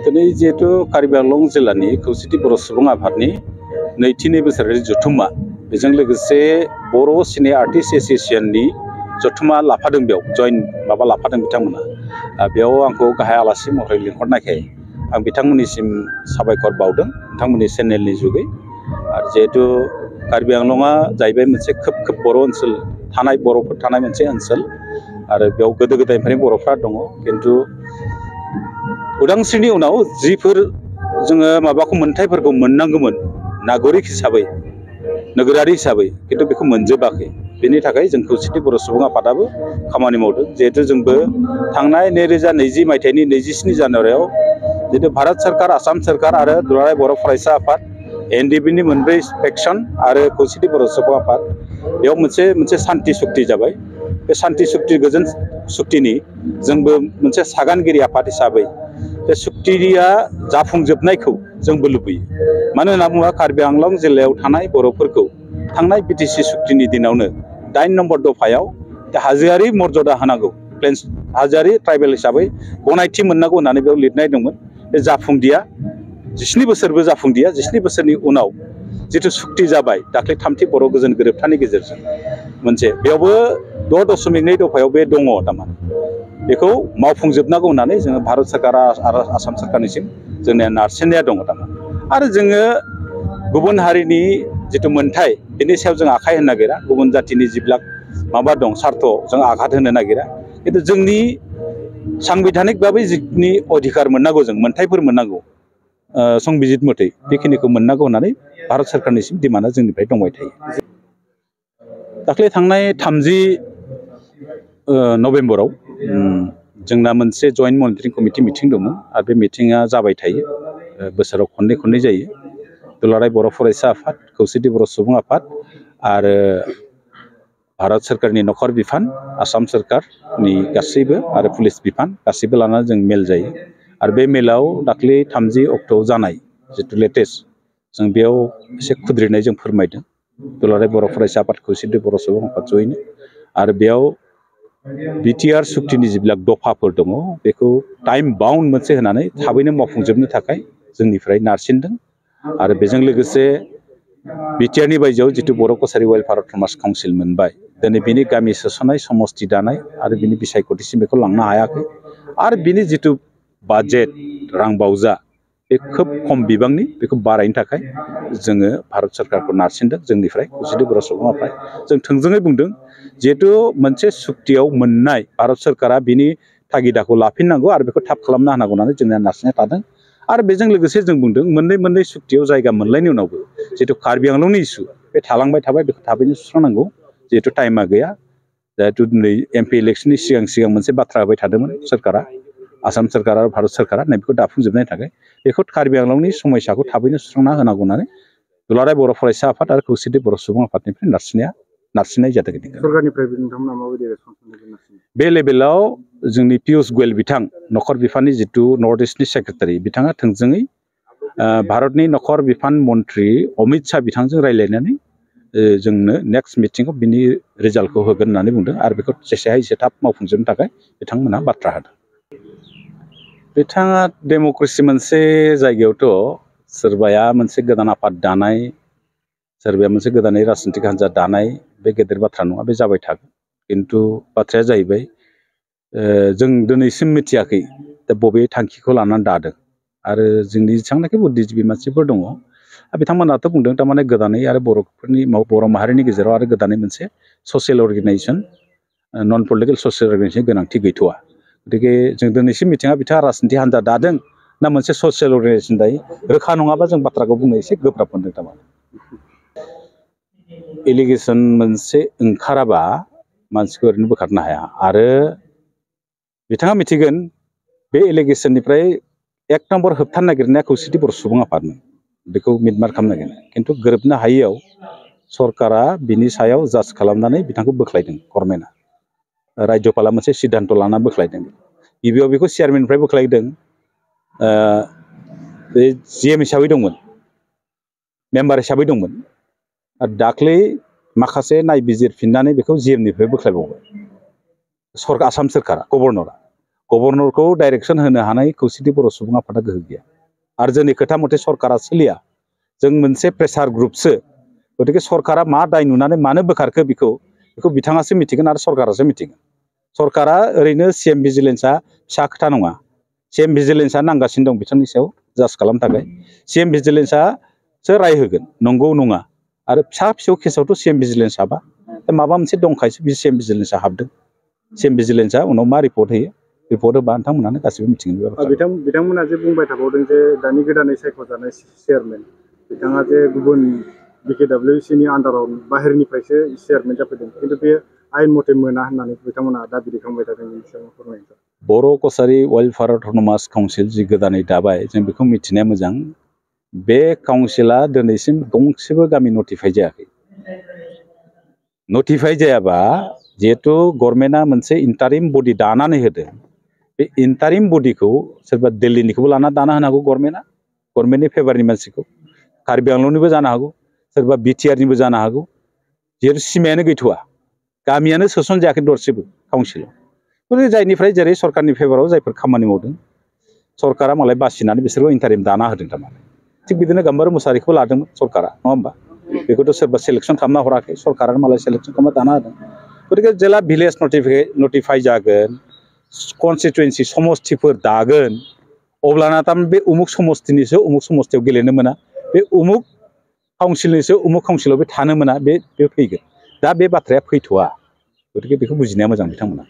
दिनै जिहेतु कार्बि आंलं जिल्लानि खौसेथि बर' सुबुं आफादनि नैथिनि बोसोरारि जथुम्मा बेजों लोगोसे बर' सिने आर्टिस्ट एस'सिएशननि जथुम्मा लाफादों बेयाव जइन लाफादों बिथांमोना बेयाव आंखौ गाहाय आलासि महरै लिंहरनायखाय आं बिथांमोननिसिम साबायखर बावदों बिथांमोननि चेनेलनि जुगै आरो जिहेतु कार्बि आंलंआ जाहैबाय मोनसे खोब बर' ओनसोल थानाय बर'फोर थानाय मोनसे ओनसोल आरो बेयाव गोदो गोदायनिफ्रायनो बर'फ्रा दङ किन्तु उदांस्रिनि उनाव जिफोर जोङो माबाखौ मोन्थायफोरखौ मोननांगौमोन नागरिक हिसाबै नोगोरारि हिसाबै किन्तु बेखौ मोनजोबाखै बेनि थाखाय जों खौसेथि बर' सुबुं आफादाबो खामानि मावदों जिहेतु जोंबो थांनाय 2020 मायथाइनि 27 जानुवारियाव जिहेतु भारत सोरखार आसाम सोरखार आरो दुलाराय बर' फरायसा आफाद एनडिएफबि मोनब्रै फेक्सन आरो खौसेथि बर' सुबुं आफाद बेयाव मोनसे सान्थि सुक्ति जाबाय बे सान्थि सुक्ति गोजोन सुक्तिनि जोंबो मोनसे सागानगिरि आफाद हिसाबै बे सुक्तिया जाफुंजोबनायखौ जोंबो लुबैयो मानो होनना बुङोब्ला कार्बि आंलं जिल्लायाव थानाय बर'फोरखौ थांनाय बिटिसि सुक्तिनि दिनावनो 8 नम्बर दफायाव हाजोआरि मर्यादा होनांगौ हाजोआरि ट्राइबेल हिसाबै गनायथि मोननांगौ होननानै बेयाव लिरनाय दंमोन बे जाफुंदिया 17 बोसोरबो जाफुंदिया 17 बोसोरनि उनाव जिथु सुक्ति जाबाय दाख्लै थामथि बर' गोजोन गोरोबथानि गेजेरजों मोनसे बेयावबो 6.2 दफायाव बे दङ थारमाने बेखौ मावफुंजोबनांगौ होननानै जोङो भारत सोरखार आरो आसाम सोरखारनिसिम जोंनिया नारसिननाया दङ थारमाने आरो जोङो गुबुन हारिनि जिथु मोन्थाय बेनि सायाव जों आखाइ होनो नागिरा गुबुन जातिनि जिब्लाक माबा दं सार्थ जों आघात होनो नागिरा किन्तु जोंनि सांबिधानिक भाबै जिखिनि अधिकार मोननांगौ जों मोन्थायफोर मोननांगौ संबिजित मथै बेखिनिखौ मोननांगौ होननानै भारत सोरखारनिसिम डिमान्डआ जोंनिफ्राय दंबाय थायो दाख्लै थांनाय 30 नभेम्बराव जोंना मोनसे जइन्ट मनिटरिं कमिटि मिटिं दंमोन आरो बे मिटिङा जाबाय थायो बोसोराव खननै जायो दुलाराय बर' फरायसा आफाद खौसेथि बर' सुबुं आफाद आरो भारत सोरखारनि नखर बिफान आसाम सोरखारनि गासैबो आरो पुलिस बिफान गासैबो लानानै जों मेल जायो आरो बे मेलाव दाख्लै 30 अक्ट'आव जानाय जितु लेटेस्ट जों बेयाव एसे खुद्रिनाय जों फोरमायदों दुलाराय बर' फरायसा आफाद खौसेथि बर' सुबुं आफाद जयैनो आरो बेयाव बिटिआर सुक्तिनि जिबिलाक दफाफोर दङ बेखौ टाइम बाउन्ड मोनसे होनानै थाबैनो मावफुंजोबनो थाखाय जोंनिफ्राय नारसिनदों आरो बेजों लोगोसे बिटिआरनि बायजोआव जितु बर' कसारि वेलफेयार अट'नमास काउन्सिल मोनबाय दिनै बिनि गामि सोसननाय समस्ति दानाय आरो बिनि बिसायख'थिसिम बेखौ लांनो हायाखै आरो बिनि जितु बाजेट रां बावजा बे खोब खम बिबांनि बेखौ बारायनो थाखाय जोङो भारत सोरखारखौ नारसिनदों जोंनिफ्राय खौसेथि बर' सुबुं आफाद जों थोंजोङै बुंदों जिहेतु मोनसे सुक्तियाव मोननाय भारत सोरखारा बिनि थागिदाखौ लाफिननांगौ आरो बेखौ थाब खालामना होनांगौ होननानै जोंनिया नारसिननाय थादों आरो बेजों लोगोसे जों बुंदों मोननै सुक्तियाव जायगा मोनलायनि उनावबो जितु कार्बि आंलंनि इसु बे थालांबाय थाबाय बेखौ थाबैनो सुस्रांनांगौ जिहेतु टाइमा गैया जिहेतु दिनै एमपि इलेक्सननि सिगां मोनसे बाथ्रा होबाय थादोंमोन सोरखारा आसाम सोरखार आरो भारत सोरखारा नैबेखौ दाफुंजोबनायनि थाखाय बेखौ कार्बि आंलंनि समस्याखौ थाबैनो सुस्रांना होनांगौ होननानै दुलाराय बर' फरायसा आफाद आरो खौसेथि बर' सुबुं आफादनिफ्राय नारसिननाय जादों सरकारनिफ्राय नोंथांमोना माबायदि रेसपन्स मोनदों बे लेभेलाव जोंनि पियुष गोयल बिथां नखर बिफाननि जितु नर्थ इस्टनि सेक्रेटारि बिथाङा थोंजोङै भारतनि नखर बिफान मन्त्रि अमित शाह बिथांजों रायज्लायनानै जोंनो नेक्स्ट मिटिङाव बिनि रिजाल्टखौ होगोन होननानै बुंदों आरो बेखौ जेसे हायो एसे थाब मावफुंजोबनो थाखाय बिथांमोनहा बाथ्रा होदों बिथाङा डेम'क्रेसि मोनसे जायगायावथ' सोरबाया मोनसे गोदान आफाद दानाय सोरबाया मोनसे गोदानै राजनितिक हान्जा दानाय बे गेदेर बाथ्रा नङा बे जाबाय थागोन किन्तु बाथ्राया जाहैबाय जों दिनैसिम मिथियाखै दा बबे थांखिखौ लानानै दादों आरो जोंनि जेसेबांनाखि बुद्धिजिबि मानसिफोर दङ बिथांमोनाथ' बुंदों थारमाने गोदानै आरो बर' माहारिनि गेजेराव आरो गोदानै मोनसे ससियेल अर्गेनाइजेसन नन पलिटिकेल ससियेल अर्गेनाइजेसन गोनांथि गैथ'वा गतिके जों दिनैसिम मिथिङा बिथाङा राजनितिक हान्जा दादों ना मोनसे ससियेल अर्गेनाइजेसन दायो रोखा नङाबा जों बाथ्राखौ बुंनो एसे गोब्राब मोनदों थारमाने एलिगेसन मोनसे ओंखाराबा मानसिखौ ओरैनो बोखारनो हाया आरो बिथाङा मिथिगोन बे एलिगेसननिफ्राय 1 नम्बर होबथानो नागिरनाया खौसेथि बर' सुबुं आफादमोन बेखौ मिटमार खालामनो नागिरनाय किन्तु गोरोबनो हायैयाव सरकारा बिनि सायाव जाज खालामनानै बिथांखौ बोख्लायदों गभर्नमेन्टआ रायजोपाला मोनसे सिद्धान्त लाना बोख्लायदों गिबियाव बेखौ चेयारमेननिफ्राय बोख्लायदों बे जिएम हिसाबै दंमोन मेम्बार हिसाबै दंमोन आरो दाख्लै माखासे नायबिजिरफिननानै बेखौ जिएमनिफ्राय बोख्लायबावबाय आसाम सोरखारा गभर्नरखौ डाइरेक्सन होनो हानाय खौसेथि बर' सुबुं आफादा गोहो गैया आरो जोंनि खोथा मथे सरकारा सोलिया जों मोनसे प्रेसार ग्रुपसो गतिके सरकारा मा दाय नुनानै मानो बोखारखो बेखौ बिथाङासो मिथिगोन आरो सरकारासो मिथिगोन सरकारा ओरैनो सिएम भिजिलेन्सआ फिसा खोथा नङा सिएम भिजिलेन्सआ नांगासिनो दं बिथांनि सायाव जास्ट खालामनो थाखाय सिएम भिजिलेन्सआसो राय होगोन नंगौ नङा आरो फिसा फिसौ केसावथ' सिएम भिजिलेन्स हाबा माबा मोनसे दंखायोसो बे सिएम भिजिलेन्सआ हाबदों सिएम भिजिलेन्सआ उनाव मा रिपर्ट होयो रिपर्ट होबा नोंथांमोनानो गासिबो मिथिगोन बिथांमोना जे बुंबाय थाबावदों जे दानि गोदानै सायख'जानाय चेयारमेन बिथाङा जे गुबुन BKWCनि आन्दाराव बाहेरनिफ्रायसो चेयारमेन जाफैदों खिन्थु बे आयेन मथे मोना होननानै बिथांमोना दाबि दैखांबाय थादों बेनि सायाव फोरमायनो बर' कसारि वेलफेयार अट'नमास काउन्सिल जि गोदानै दाबाय जों बेखौ मिथिनाया मोजां बे काउन्सिला दिनैसिम गंसेबो गामि नटिफाइ जायाखै नटिफाइ जायाबा जिहेतु गभर्नमेन्टआ मोनसे इन्टारिम बडि दानानै होदों बे इन्टारिम बडिखौ सोरबा दिल्लीनिखौबो लाना दाना होनो हागौ गभर्नमेन्टनि फेभारनि मानसिखौ कार्बि आंलंनिबो जानो हागौ सोरबा बिटिआरनिबो जानो हागौ जिहेतु सिमायानो गैथ'वा गामियानो सोसन जायाखै दरसेबो काउन्सिलाव गतिके जायनिफ्राय जेरै सरकारनि फेभाराव जायफोर खामानि मावदों सरकारा मालाय बासिनानै बिसोरखौ इन्टारिम दाना होदों थारमाने थिग बिदिनो गाम्बारि मुसाहारिखौबो लादोंमोन सरकारा नङा होमबा बेखौथ' सोरबा सेलेक्सन खालामना हराखै सरकारानो मालाय सेलेक्सन खालामना दाना होदों गतिके जेला भिलेज नटिफाइ जागोन कनस्टिटुवेन्सि समस्थिफोर दागोन अब्लाना थारमाने बे उमुक समस्थिनिसो उमुक समस्थियाव गेलेनो मोना बे उमुक काउन्सिलनिसो उमुक काउन्सिलाव बे थानो मोना बे फैगोन दा बे बाथ्राया फैथ'वा गतिके बेखौ बुजिनाया मोजां बिथांमोना